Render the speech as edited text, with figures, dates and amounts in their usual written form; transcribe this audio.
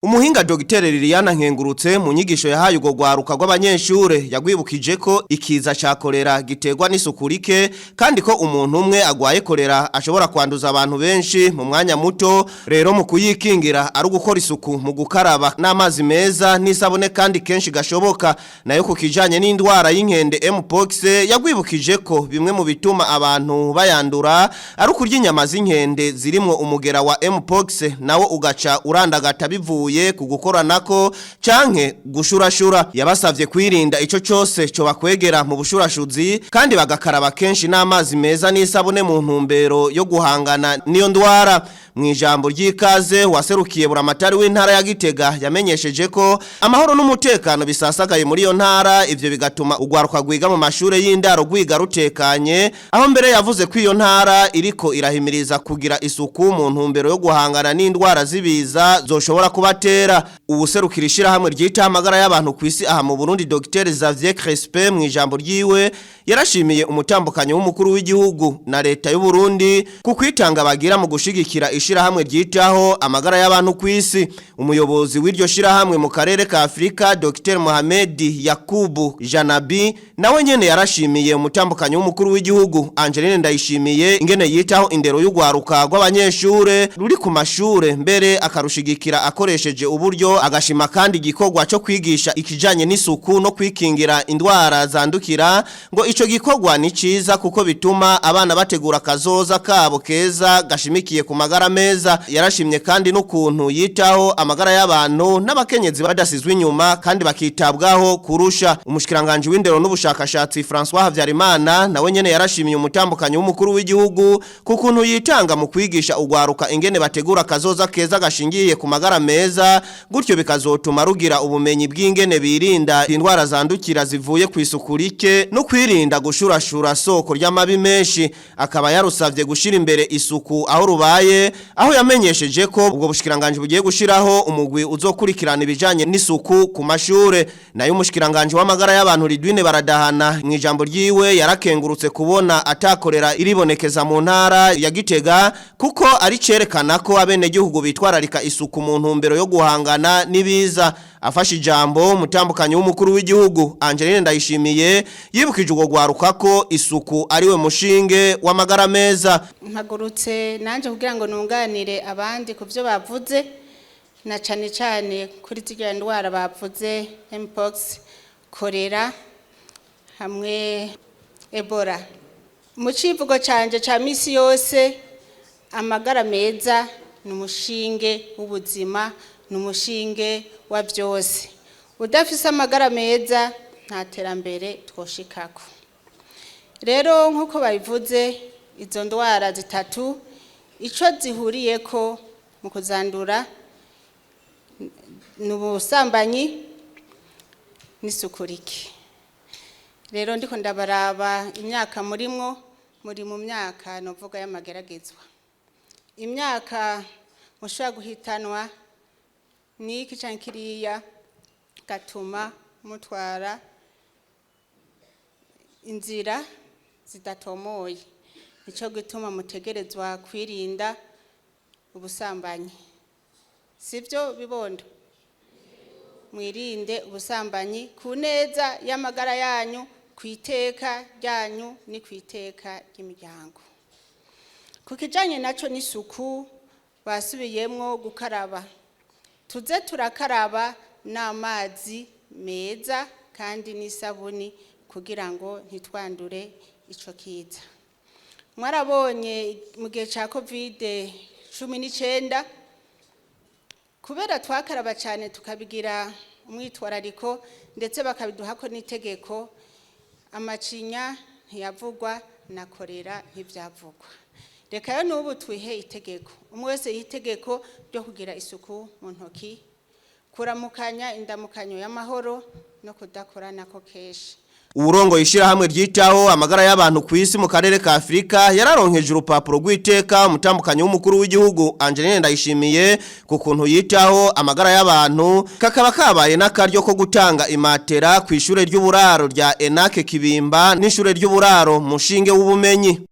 Umuhinga Dr. Liliana Nkengurutse mu nyigisho yahaye urwo rwaruka rw'abanyeshure yagwibukije ko ikiza ca kolera giterwa n'isuku rike kandi ko umuntu umwe agwaye kolera ashobora kwanduza abantu benshi mu mwanya muto. Rero mu kuyikingira ari ugukora isuku mu gukaraba n'amazi meza n'isabune kandi kenshi gashoboka. Nayo ku kijanye n'indwara y'inkende Mpox, yagwibukije ko bimwe mu bituma abantu bayandura ari ukurya inyama z'inkende zirimwo umugera wa Mpox, nawo ugaca urandagata bivuye ku gukoranako canke gushurashura. Yabasavye kwirinda ico cose co bakwegera mu bushurashuzi kandi bagakaraba kenshi n'amazi meza n'isabune mu ntumbero yo guhangana n'iyo ndwara. Mu ijambo ry'ikaze, waserukiye buramatari w'intara ya Gitega yamenyesheje ko amahoro n'umutekano bisasagaye muri iyo ntara, ivyo bigatuma urwaruka rwiga mu mashure y'indaro rwiga rutekanye, aho mbere yavuze ko iyo ntara iriko irahimiriza kugira isuku mu ntumbero yo guhangana n'indwara z'ibiza zoshobora kubatera. Uwuserukira ishirahamwe ryita amagara y'abantu ku isi aha mu Burundi, Dr Xavier Crespe, mu ijambo ryiwe yarashimiye umutambukanyi w'umukuru w'igihugu na leta y'u Burundi ku kwitanga bagira mu gushigikira ishirahamwe ryitaho amagara y'abantu ku isi. Umuyobozi w'iryo shirahamwe mu karere ka Afrika, Dr Mohamed Yakubu Janabi, nawe nyene yarashimiye umutambukanyi w'umukuru w'igihugu Angeline Ndayishimiye ingene yitaho indero y'ugwaruka rw'abanyeshure ruri ku mashure, mbere akarushigikira akoresheje uburyo, agashima kandi igikorwa cyo kwigisha ikijanye n'isuku no kwikingira indwara zandukira. Ngo ico gikorwa ni ciza kuko bituma abana bategura kazoza kabo keza gashimikiye ku magara meza. Yarashimye kandi n'ukuntu yitaho amagara y'abantu n'abakenyezi badasizwe inyuma kandi bakitabwaho kurusha. Umushikiranganje w'indero n'ubushakashatsi François Habyarimana nawe nyene yarashimiye umutambukanyi w'umukuru w'igihugu ku kuntu yitanga mu kwigisha ugwaruka ingene bategura kazoza keza gashingiye ku magara meza, gutyo bikazotuma rugira ubumenyi bw'ingene birinda indwara zandukira zivuye ku isuku rike no kwirinda gushurashura, soko ry'amabi menshi. Akaba yarusavye gushira imbere isuku aho rubaye, aho yamenyesheje ko ubwo bushikiranganje bugiye gushiraho umugwi uzokurikirana ibijanye n'isuku ku mashure. Nayo umushikiranganje w'amagara y'abantu Lidwine Baradahana mu ijambo ryiwe yarakengurutse kubona atakorera iribonekeza mu ntara ya Gitega, kuko ari cerekana ko abenegihugu bitwararika isuku mu ntumbero yo guhangana n'ibiza. Afashe ijambo, umutambukanyi w'umukuru w'igihugu Angeline Ndayishimiye yibukije urwo rwaruka ko isuku ariwe mushinge w'amagara meza. Mpagurutse nanjye kugira ngo nunganire abandi ku byo bavuze, na cyane cyane kuri ziriya ndwara bavuze, mpox, korera hamwe Ebola. Mu civugo canje ca misi yose, amagara meza ni umushinge w'ubuzima, ni umushinge wa byose. Udafise amagara meza nta terambere twoshikako. Rero nk'uko babivuze, izo ndwara zitatu icyo zihuriyeko mu kuzandura ni ubusambanyi n'isuku rike. Rero ndiko ndabaraba imyaka murimwo, muri mu myaka novuga y'amageragezwa, imyaka mushobora guhitanwa n'iki canke kiriya gatuma mutwara inzira zidatomoye. Nico gituma mutegerezwa kwirinda ubusambanyi, sibyo bibondo? Mwirinde ubusambanyi ku neza y'amagara yanyu, ku iteka ryanyu ni ku iteka ry'imiryango. Ku kijanye naco n'isuku, basubiyemwo gukaraba. Tuze turakaraba n'amazi meza kandi n'isabuni kugira ngo ntitwandure ico kiza. Mwarabonye mu gihe ca COVID-19, kubera twakaraba cyane, tukabigira umwitwarariko, ndetse bakabiduhako n'itegeko, amacinya ntiyavugwa na korera ntibyavugwa. Reka yo n'ubu twihe itegeko, umwe wese yihe itegeko ryo kugira isuku mu ntoki, kuramukanya indamukanyo y'amahoro no kudakoranako kenshi. Uwurongoye ishirahamwe ryitaho amagara y'abantu ku isi mu karere ka Afrika yararonkeje urupapuro rw'iteka umutambukanyi w'umukuru w'igihugu Angeline Ndayishimiye ku kuntu yitaho amagara y'abantu. Kakaba kabaye n'akaryo ko gutanga imatera ku ishure ry'uburaro rya Enake Kibimba n'ishure ry'uburaro Mushinge w'ubumenyi.